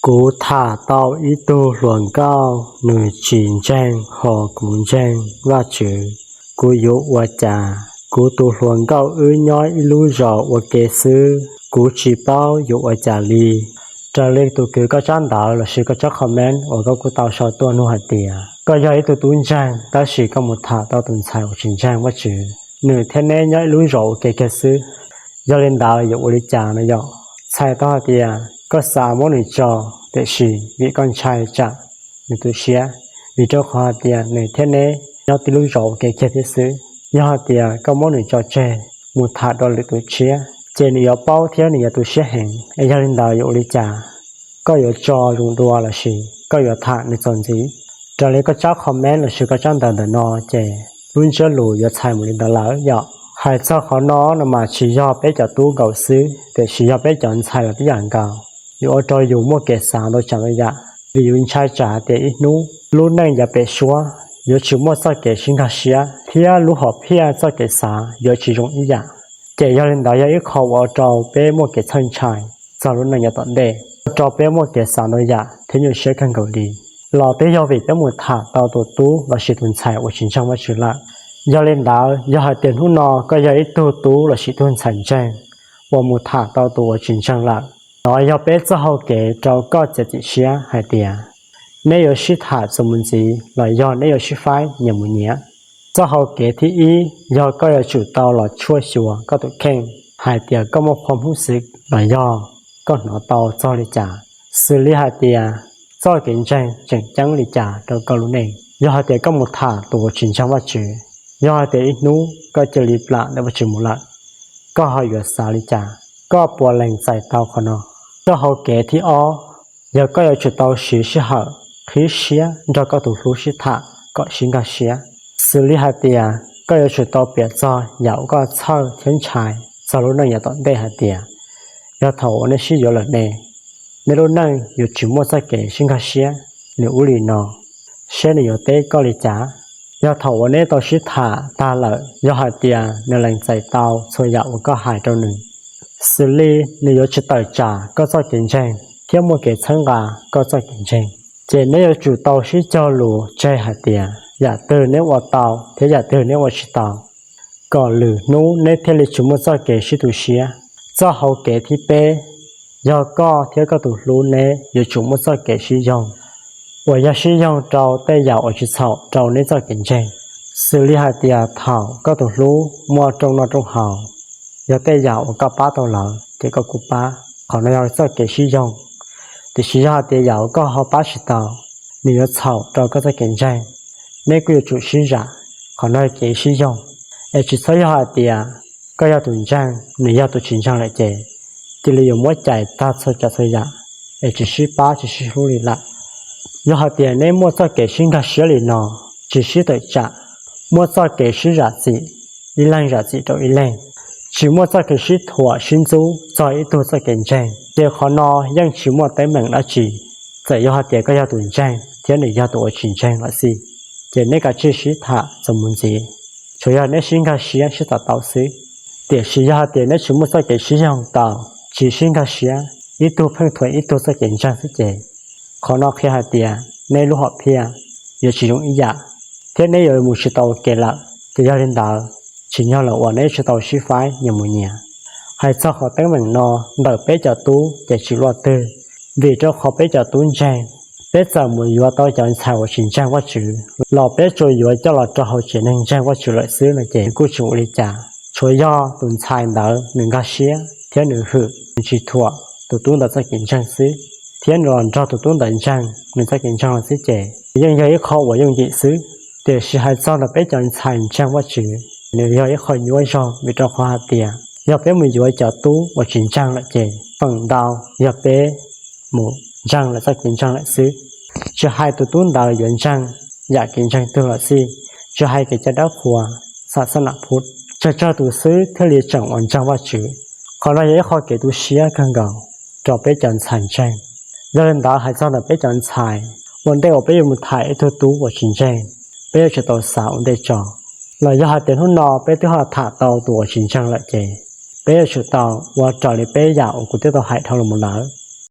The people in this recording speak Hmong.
Kuv tham tau ib tug hluas nkauj, nws tsis ntseeg hos kuv ntseeg Vajtswv. Kuv yuav ua cas? Kuv tus hluas nkauj wb nyob ib lub zos ua ke xwb, kuv tsis paub yuav ua cas li. Raws li tus kws koj tsab ntawv lossis koj tsab comment uas koj kuj tau sau tuaj nug hais tias koj yog ib tug tub ntseeg tab sis koj mus tham tau tus ntxhais uas tsis ntseeg Vajtswv, nws thiab neb nyob ib lub zos ua ke kiag xwb, yog li ntawd yuav ua li cas no yom? Txhais tau hais tias koj xav muab nws tso, tiam sis vim koj ntshai tsam nws tu siab, vim rau qhov hais tias nws thiab neb nyob tib lub zos ua ke kiag thiab xwb. Yog hais tias koj muab nws tso tseg mus tham dua lwm tus tshiab, ces nws yuav paub thiab nws yuav tu siab heev. Es yog li ntawd yuav ua li cas? Koj yuav tso zoo dua lossis koj yuav tham nws txuas ntxiv? Raws li koj tsab comment lossis koj tsab ntawv ntawm no, ces lub ntsiab lus yuav txhais mus li ntawd lawm yom. Hais txog qhov no no mas tsis yog peb cov tub nkaus xwb, tiam sis yog peb cov ntxhais los tib yam nkaus. Yuav ua rau yus muaj kev xav ntau tsav ntau yam, vim yus ntshai tsam hais tias ib hnub lub neej yav pem suab yuav tsis muaj txoj kev sib nkag siab thiab lub hom phiaj txoj kev xav yuav tsis zoo ib yam. Ces yog li ntawd yog ib qho ua rau peb muaj kev txhawj ntshai txog lub neej yav tom ntej, ua rau peb muaj kev xav ntau yam thiab nyuaj siab kawg nkaus li. Los twb yog vim peb mus tham tau tus tub lossis tus ntxhais uas tsis ntseeg Vajtswv lawm. Yog li ntawd yog hais tias hnub no koj yog ib tug tub lossis tug ntxhais ntseeg uas mus tham tau tus uas tsis ntseeg lawm, nov yog peb txoj hau kev rau koj txiav txim siab hais tias neb yuav sib tham txuas mus ntxiv los yog neb yuav sib faib nyias mus nyias. Txoj hau kev thib ib yog koj yuav tsum tau los tshuaj xyuas koj tus kheej hais tias koj muaj qhov hmub xwv los yog koj hnov tau txog li cas, xws li hais tias txoj kev ntseeg tseem ceeb li cas rau koj lub neej. Yog hais tias koj mus tham tus uas tsis ntseeg Vajtswv, yog hais tias ib hnub koj cia li plam ntawm Vajtswv mus lawm, koj ho yuav xav li cas? Koj puas lees txais tau qhov no? Txoj hau kev thib ob yog koj yuav tsum tau siv sij hawm qhib siab nrog koj tus hlub sib tham kom sib nkag siab, xws li hais tias koj yuav tsum tau piav txog yam uas koj txhawj thiab ntshai txog lub neej yav tom ntej hais tias yog thaum uas neb sib yuav lawm ne, neb lub neej yuav tsis muaj txoj kev sib nkag siab, nws ub li no, seb nws yuav teb koj li cas. Yog thaum uas neb tau sib tham tag lawm yog hais tias nws lees txais tau txhua yam uas koj hais rau nws, xws li nws yuav tsis tawm tsam koj txoj kev ntseeg thiab muaj kev txhawb nqa koj txoj kev ntseeg, ces neb yuav tsum tau sib cog lus tseg hais tias yam twg neb ua tau thiab yam twg neb ua tsis tau, kom lwm hnub neb thiaj li tsis muaj txoj kev sib tu siab. Txoj hau kev thib peb yog koj thiab koj tus hlub neb yuav tsum muaj txoj kev sib yoog, uas yog sib yoog rau tej yam uas tsis txhaum rau neb txoj kev ntseeg, xws li hais tias thaum koj tus hlub muaj rooj noj rooj haus, yog tej yam uas koj pab tau lawv ces koj kuj pab, qhov no yog txoj kev sib yoog. Tiam sis yog hais tias yam uas koj ho pab tsis tau, nws yuav txhaum rau koj txoj kev ntseeg, neb kuj yuav tsum sib zam, qhov no yog kev sib yoog. Es tsis txhob yog hais tias koj yog tus ntseeg, nws yog tus tsis ntseeg lawm ces cia li yuav muab cais tag txhua tsav txhua yam, es tsis sib pab tsis sib hlub li lawm. Yog hais tias neb muaj txoj kev sib nkag siab li no, tsis sib tawm tsam, muaj txoj kev sib zam txim, ib leeg zam txim rau ib leeg, tsis muaj txoj kev sib thuam sib ntxub txog ib tug txoj kev ntseeg, ces qhov no yeej tsis muaj teeb meem dab tsi. Txawm yog hais tias koj yog tus ntseeg thiab nws yog tus uas tsis ntseeg los xij, ces neb kav tsij sib tham txuas mus ntxiv, tsuas yog neb sib nkag siab sib tham tau xwb. Tiam sis yog hais tias neb tsis muaj txoj kev sib yoog tau, tsis sib nkag siab, ib tug pheej thuam ib tug txoj kev ntseeg xwb ces qhov no qhia hais tias neb lub hom phiaj yuav tsis zoo ib yam, thiab neb yuav mus tsis tau ua ke lawm. Ces yog li ntawd, tsim nyog lawm uas neb yuav tsum tau sib faib nyias mus nyias. Hais txog qhov teeb meem no, ntawm peb cov tub ces tsis luaj twg, vim rau qhov peb cov tub ntseeg, peb txawm mus yuav tau cov ntxhais uas tsis ntseeg Vajtswv los peb tsuas yuav coj los rau hauv tsev neeg ntseeg Vajtswv lawm xwb no ces kuj tsis ua li cas. Tsuas yog tus ntxhais ntawd nws nkag siab thiab nws hwm, nws tsis thuam tus tub ntawd txoj kev ntseeg xwb, thiab nws los nrog tus tub ntawd ntseeg nws txoj kev ntseeg los xwb ces yeej yog ib qho uas yooj yim xwb. Tiam sis hais txog ntawm peb cov ntxhais ntseeg Vajtswv, nws yog ib qho nyuaj zog, vim rau qhov hais tias yog peb mus yuav cov tub uas tsis ntseeg lawm ces feem ntau yog peb mus ntseeg lawv txoj kev ntseeg lawm xwb. Tsis hais tus tub ntawd yuav ntseeg yam kev ntseeg twg los xij, tsis hais kev cai dawb qhuas, xam xab nam phuv, tsawg tsawg tus xwb thiaj li tseem uas ntseeg Vajtswv. Qhov no yog ib qho kev tu siab kawg nkaus rau peb cov ntxhais ntseeg. Yog li ntawd hais txog ntawm peb cov ntxhais, ua ntej uas peb yuav mus tham ib tug tub uas tsis ntseeg, peb yuav tsum tau xav ua ntej tso. Los yog hais tias hnub no peb twb ho tham tau tus uas tsis ntseeg lawm ces peb yuav tsum tau ua raws li peb yam uas kuv twb tau hais dhau los mus lawm.